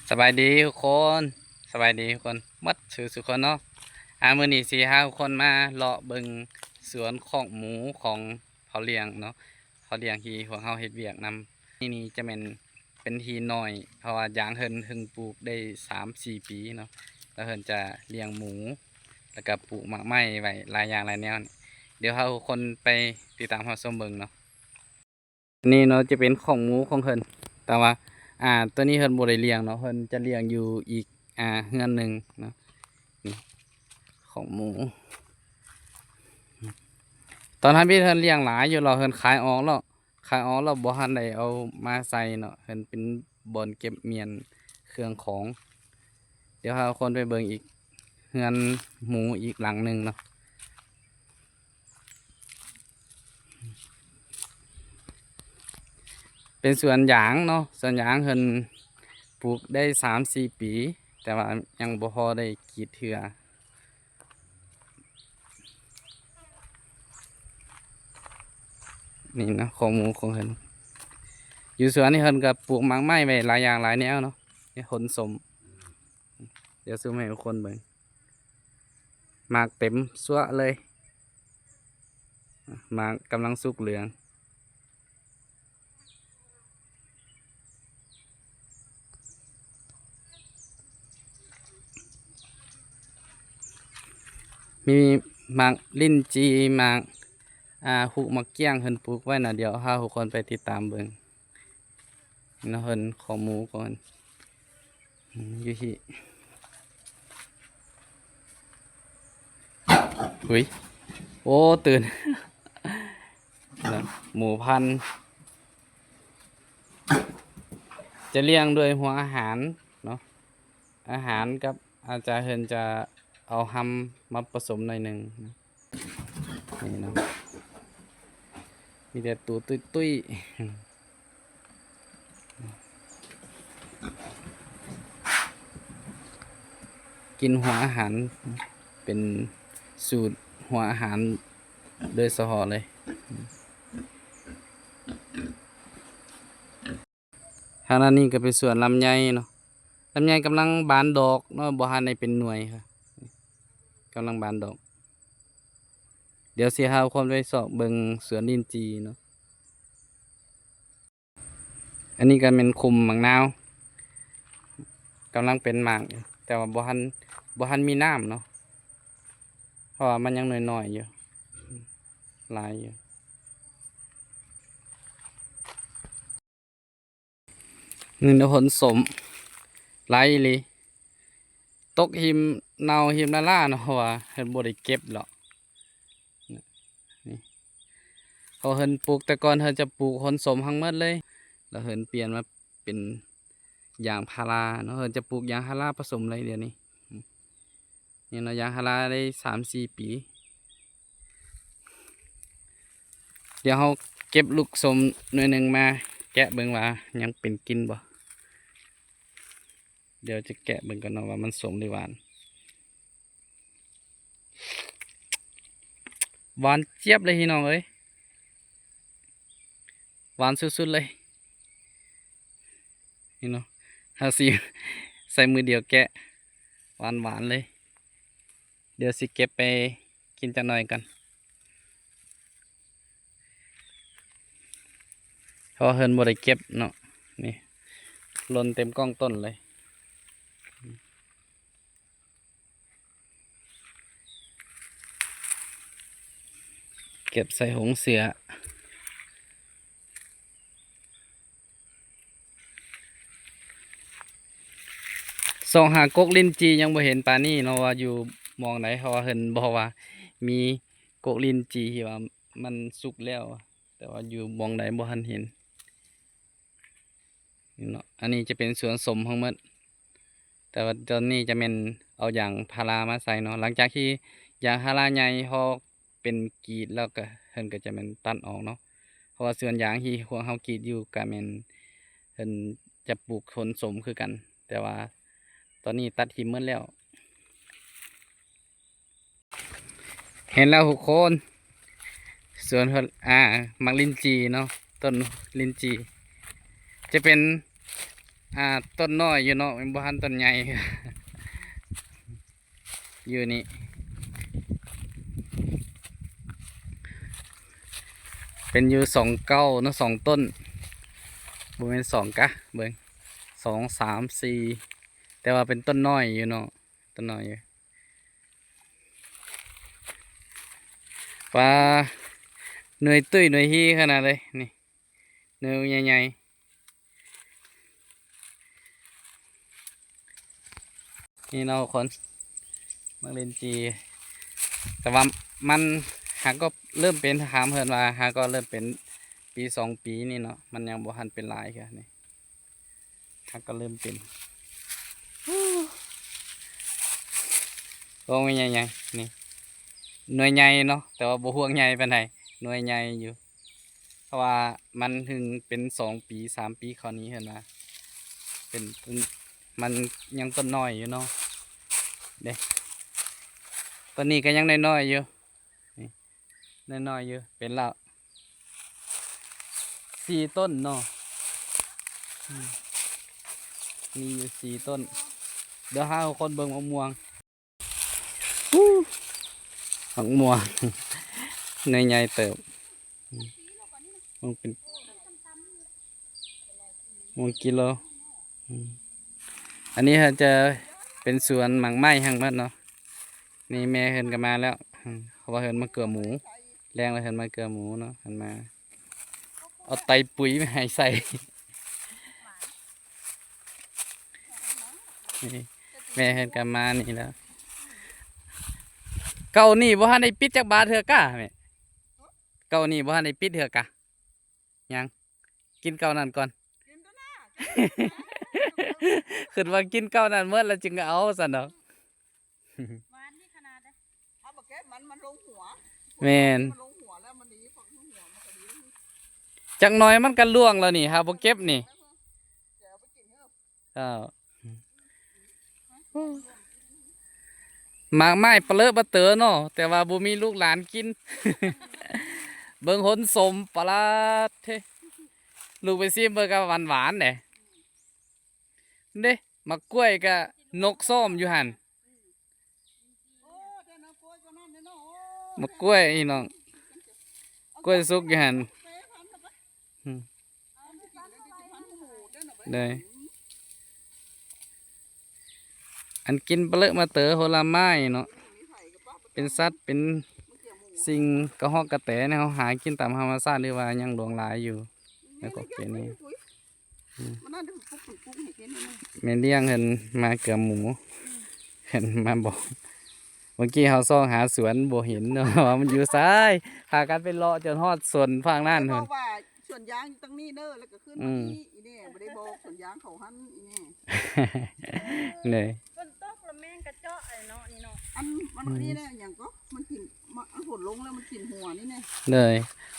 ສະບາຍດີທຸກຄົນ ສະບາຍດີທຸກຄົນໝົດສູ່ທຸກຄົນເນາະ. ອາ ມື້ນີ້ຊິພາທຸກຄົນມາເລາະເບິ່ງສວນຄອກໝູຂອງພໍ່ລ້ຽງເນາະ. ພໍ່ລ້ຽງທີ່ພວກເຮົາເຮັດວຽກນຳ. ທີ່ນີ້ຈະແມ່ນເປັນທີ່ນ້ອຍ ເພາະວ່າຢາງເພິ່ນເພິ່ງປູກໄດ້ສາມສີ່ປີເນາະ. ແລ້ວເພິ່ນຈະລ້ຽງໝູ ແລ້ວກະປູກໝາກໄມ້ໄວ້ຫຼາຍຢ່າງຫຼາຍແນວ. ດຽວເຮົາທຸກຄົນໄປຕິດຕາມຮັບຊົມເບິ່ງເນາະ. ນີ້ເນາະ ຈະເປັນຄອກໝູຂອງເພິ່ນ ແຕ່ວ່າ ອ່າ ໂຕນີ້ເພິ່ນບໍ່ໄດ້ລ້ຽງເນາະ ເພິ່ນຈະລ້ຽງຢູ່ອີກ ອ່າ ເຮືອນໜຶ່ງເນາະ. ນີ້ຄອກໝູ ຕອນທຳອິດເພິ່ນລ້ຽງຫຼາຍຢູ່ ແລ້ວເພິ່ນຂາຍອອກແລ້ວ ຂາຍອອກແລ້ວບໍ່ທັນໄດ້ເອົາມາໃສ່ເນາະ ເພິ່ນເປັນບ່ອນເກັບມ້ຽນເຄື່ອງຂອງ. ດຽວພາທຸກຄົນໄປເບິ່ງອີກເຮືອນໝູອີກຫຼັງໜຶ່ງເນາະ. ເປັນສວນຢາງເນາະ ສວນຢາງເພິ່ນປູກໄດ້ສາມສີ່ປີ ແຕ່ວ່າຍັງບໍ່ພໍໄດ້ກຣີດເທື່ອ. ນີ້ເນາະ ຄອກໝູຂອງເພິ່ນ. ຢູ່ສວນນີ້ເພິ່ນກະປູກໝາກໄມ້ໄວ້ຫຼາຍຢ່າງຫຼາຍແນວເນາະ. ນີ້ ໂຮນສົ້ມ ດຽວຊູມໃຫ້ທຸກຄົນເບິ່ງ ໝາກເຕັມຊວະເລີຍ ໝາກກຳລັງສຸກເຫຼືອງ. ມີໝາກລິ້ນຈີ່ ໝາກ ອ່າ ຫຸກ ໝາກກ້ຽງ ເພິ່ນປູກໄວ້ນະ. ດຽວພາທຸກຄົນໄປຕິດຕາມເບິ່ງເນາະ ເພິ່ນ ຄອກໝູກ່ອນ ອືມ ຢູ່ທີ່ ຫຸຍ ໂອ້ ຕື່ນ ເນາະ ໝູພັນ ຈະລ້ຽງດ້ວຍຫົວອາຫານເນາະ ອາຫານກັບ ອາດຈະ ເພິ່ນຈະເອົາຮຳມາປະສົມໜ້ອຍໜຶ່ງ. ນີ້ເນາະ ມີແຕ່ໂຕຕຸ້ຍໆ ກິນຫົວອາຫານ ເປັນສູດຫົວອາຫານໂດຍສະເພາະເລີຍ. ທາງດ້ານນີ້ກະເປັນສວນລຳໄຍເນາະ ລຳໄຍກຳລັງບານດອກເນາະ ບໍ່ທັນໄດ້ເປັນໜ່ວຍ ກຳລັງບານດອກ. ດຽວຊິພາທຸກຄົນໄປຊອກເບິ່ງສວນລິ້ນຈີ່ເນາະ. ອັນນີ້ກະແມ່ນຂຸມໝາກນາວ ກຳລັງເປັນໝາກຢູ່ ແຕ່ວ່າບໍ່ທັນ ບໍ່ທັນມີນ້ຳເນາະ ເພາະວ່າມັນຍັງນ້ອຍໆຢູ່ ຫຼາຍຢູ່. ນີ້ນະ ໂຮນສົ້ມຫຼາຍອີ່ຫຼີ ຕົກຫິມເນົ່າຫິມລະລາເນາະ ເພາະວ່າເພິ່ນບໍ່ໄດ້ເກັບແລ້ວ. ນີ້ ເພາະເພິ່ນປູກ ແຕ່ກ່ອນເພິ່ນຈະປູກໂຮນສົ້ມທັງໝົດເລີຍ ແລ້ວເພິ່ນປ່ຽນມາເປັນຢາງພາລາເນາະ ເພິ່ນຈະປູກຢາງພາລາປະສົມເລີຍດຽວນີ້. ນີ້ເນາະ ຢາງພາລາໄດ້ສາມສີ່ປີ. ດຽວເຮົາເກັບລູກສົ້ມໜ່ວຍໜຶ່ງມາແກະເບິ່ງວ່າຍັງເປັນກິ່ນບໍ່. ດຽວຈະແກະເບິ່ງກ່ອນເນາະວ່າມັນສົ້ມຫຼືຫວານ. ຫວານຈຽບເລີຍພີ່ນ້ອງເອີຍ ຫວານສຸດໆເລີຍ. ນີ້ເນາະ ເຮົາຊິໃຊ້ມືດຽວແກະ ຫວານໆເລີຍ. ດຽວຊິເກັບໄປກິນຈັກໜ່ອຍກ່ອນ ເພາະວ່າເພິ່ນບໍ່ໄດ້ເກັບເນາະ. ນີ້ ຫຼົ່ນເຕັມກ້ອງຕົ້ນເລີຍ. ເກັບໃສ່ຖົງເສື້ອ. ຊອກຫາກົກລິ້ນຈີ່ຍັງບໍ່ເຫັນປານນີ້ເນາະ ວ່າຢູ່ໝ່ອງໃດ ເພາະວ່າເພິ່ນບອກວ່າມີກົກລິ້ນຈີ່ທີ່ວ່າມັນສຸກແລ້ວ ແຕ່ວ່າຢູ່ໝ່ອງໃດບໍ່ທັນເຫັນ. ນີ້ເນາະ ອັນນີ້ຈະເປັນສວນສົ້ມທັງໝົດ ແຕ່ວ່າຕອນນີ້ຈະແມ່ນເອົາຢາງພາລາມາໃສ່ເນາະ. ຫຼັງຈາກທີ່ຢາງພາລາໃຫຍ່ພໍເປັນກີດແລ້ວກະ ເພິ່ນກະຈະແມ່ນຕັດອອກເນາະ ເພາະວ່າສວນຢາງທີ່ພວກເຮົາກຣີດຢູ່ກະແມ່ນເພິ່ນຈະປູກໂຮນສົ້ມຄືກັນ ແຕ່ວ່າຕອນນີ້ຕັດຖິ້ມໝົດແລ້ວ. ເຫັນແລ້ວທຸກຄົນ ສວນເພິ່ນ ອ່າ ໝາກລິ້ນຈີ່ເນາະ ຕົ້ນລິ້ນຈີ່ ຈະເປັນ ອ່າ ຕົ້ນນ້ອຍຢູ່ເນາະ ມັນບໍ່ທັນຕົ້ນໃຫຍ່ ຢູ່ນີ້ ເປັນຢູ່ສອງເກົ້າເນາະ ສອງຕົ້ນ ບໍ່ແມ່ນສອງກະ ເບິ່ງ ສອງ ສາມ ສີ່ ແຕ່ວ່າເປັນຕົ້ນນ້ອຍຢູ່ເນາະ ຕົ້ນນ້ອຍຢູ່ ປາ ໜ່ວຍຕຸ້ຍໜ່ວຍຮີຂະໜາດເລີຍ ນີ້ ໜ່ວຍໃຫຍ່ໆ ນີ້ເນາະທຸກຄົນ ໝາກລິນຈີ່ ແຕ່ວ່າມັນຫາກໍເລີ່ມເປັນ ຖາມເພິ່ນວ່າຫາກໍເລີ່ມເປັນປີສອງປີນີ້ເນາະ ມັນຍັງບໍ່ທັນເປັນຫຼາຍເທື່ອນີ້ ຫາກໍເລີ່ມເປັນ ໂອ້ ໜ່ວຍໃຫຍ່ໆ ນີ້ ໜ່ວຍໃຫຍ່ເນາະ ແຕ່ວ່າບໍ່ຮວງໃຫຍ່ປານໃດ ໜ່ວຍໃຫຍ່ຢູ່ ເພາະວ່າມັນເພິ່ງເປັນສອງປີ ສາມປີ ເຂົ້ານີ້ເພິ່ນວ່າ ເປັນ ມັນຍັງຕົ້ນນ້ອຍຢູ່ເນາະ ເດ້ ຕົ້ນນີ້ກໍຍັງນ້ອຍໆຢູ່ ນີ້ ນ້ອຍໆຢູ່ ເປັນແລ້ວ ສີ່ຕົ້ນເນາະ ອືມ ມີຢູ່ສີ່ຕົ້ນ ດຽວຫາຄົນເບິ່ງໝາກມ່ວງ ຫູ ໝາກມ່ວງ ໜ່ວຍໃຫຍ່ເຕີບ ອືມ ມັນເປັນ ໝາກກິໂລ ອືມ ອັນນີ້ເພິ່ນຈະເປັນສວນໝາກໄມ້ທັງໝົດເນາະ ນີ້ແມ່ເພິ່ນກໍມາແລ້ວ ອືມ ເພາະວ່າເພິ່ນມາເກືອໝູ ແລງແລ້ວເພິ່ນມາເກືອໝູເນາະ ເພິ່ນມາ ເອົາໄຕປຸ໋ຍມາໃຫ້ໃສ່ ນີ້ ແມ່ເພິ່ນກໍມານີ້ແລ້ວ ເກົານີ້ບໍ່ທັນໄດ້ປິດຈັກບາດເທື່ອກະແມ່ ເກົານີ້ບໍ່ທັນໄດ້ປິດເທື່ອກະ ຍັງ ກິນເກົານັ້ນກ່ອນ ຄິດວ່າກິນເກົານັ້ນໝົດແລ້ວຈຶ່ງເອົາຊັ້ນດອກ ຫວານນີ້ຂະໜາດເດ້ ຖ້າບໍ່ເກັບມັນ ມັນລົງຫົວ ແມ່ນ ມັນລົງຫົວແລ້ວມັນດີ ຂອງຫົວມັນກໍດີ ຈັກໜ່ອຍມັນກໍລ່ວງແລ້ວນີ້ ຖ້າບໍ່ເກັບນີ້ ແກເອົາໄປກິນເດີ້ ເຈົ້າ ໝາກໄມ້ປະເລີະປະເຕີເນາະ ແຕ່ວ່າບໍ່ມີລູກຫຼານກິນ ເບິ່ງຫົນສົມປະຫຼາດເທ ລູກໄປຊີມເບິ່ງກໍຫວານໆເດ້ ເດ້ ໝາກກ້ວຍກະນົກຊ້ອມຢູ່ຫັ້ນ ໝາກກ້ວຍພີ່ນ້ອງ ກ້ວຍສຸກຢູ່ຫັ້ນ ອືມ ເດ້ ອັນກິນປະເລີະມາເຕີຜົນລະໄມ້ເນາະ ເປັນສັດ ເປັນສິ່ງກະຮອກກະແຕ ເຮົາຫາກິນຕາມທຳມະຊາດ ຫຼືວ່າຍັງຫຼວງຫຼາຍຢູ່ໃນຂອບເຂດນີ້. ອືມ ມັນນັ້ນ ແມ່ລ້ຽງເພິ່ນມາເກືອໝູ ເພິ່ນມາບອກ ເມື່ອກີ້ເຮົາຊອກຫາສວນບໍ່ເຫັນເນາະ ວ່າມັນຢູ່ໃສ ພາກັນໄປເລາະຈົນຮອດສວນຝັ່ງນັ້ນພຸ້ນ ເພິ່ນບອກວ່າສວນຢາງຢູ່ທາງນີ້ເດີ ແລ້ວກໍຂຶ້ນ ອືມ ມານີ້ ອີແນ່ບໍ່ໄດ້ບອກສວນຢາງເຂົາຫັ້ນ ອີແນ່ ເລີຍ ຝົນຕົກລະແມ່ນກະເຈາະໄອ້ເນາະ ນີ້ເນາະ ອັນມັນ ອືມ ນີ້ແຫຼະ ຫຍັງກໍ ມັນກິນ ມາ ຝົນລົງແລ້ວມັນກິນຫົວນີ້ແນ່ ເລີຍ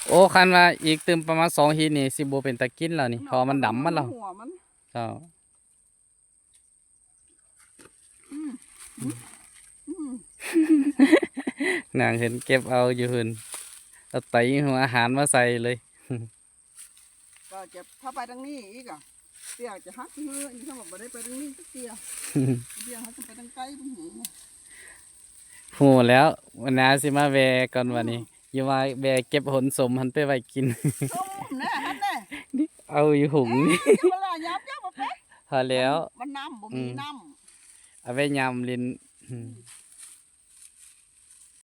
ໂອ້ ຄັນວ່າອີກຕື່ມປະມານສອງອາທິດນີ້ ຊິບໍ່ເປັນຕາກິນແລ້ວນີ້ ເພາະວ່າມັນດຳໝົດແລ້ວ ຫົວມັນ ເຈົ້າ ອືມ ອືມ ນາງເຫັນເກັບເອົາຢູ່ພຸ້ນ ເອົາໄຕຫົວອາຫານມາໃສ່ເລີຍ ກໍຈະ ຖ້າໄປທາງນີ້ອີກອະ ເປຍຈະຫັກເຮີ ນີ້ຖ້າວ່າບໍ່ໄດ້ໄປທາງນີ້ຈັກເທື່ອ ເປຍຫາຈະໄປທາງໃກ້ພຸ້ນເຫ ຮູ້ແລ້ວ ມື້ໜ້າຊິມາແວ່ກ່ອນ ອືມ ບາດນີ້ ຢ່າວ່າແວ່ເກັບຫົນສົມຫັ້ນໄປໄວ້ກິນ ສົ້ມແນ່ຫັ້ນແນ່ ເອົາຢູ່ຫຸງ ເອີ ຢ່າມາລະ ຍາມ ຍາມມາເປ ພໍແລ້ວ ມັນນ້ຳ ບໍ່ມີ ອືມ ນ້ຳ ເອົາໄວ້ຍາມຫຼິ້ນ ອືມ ອືມ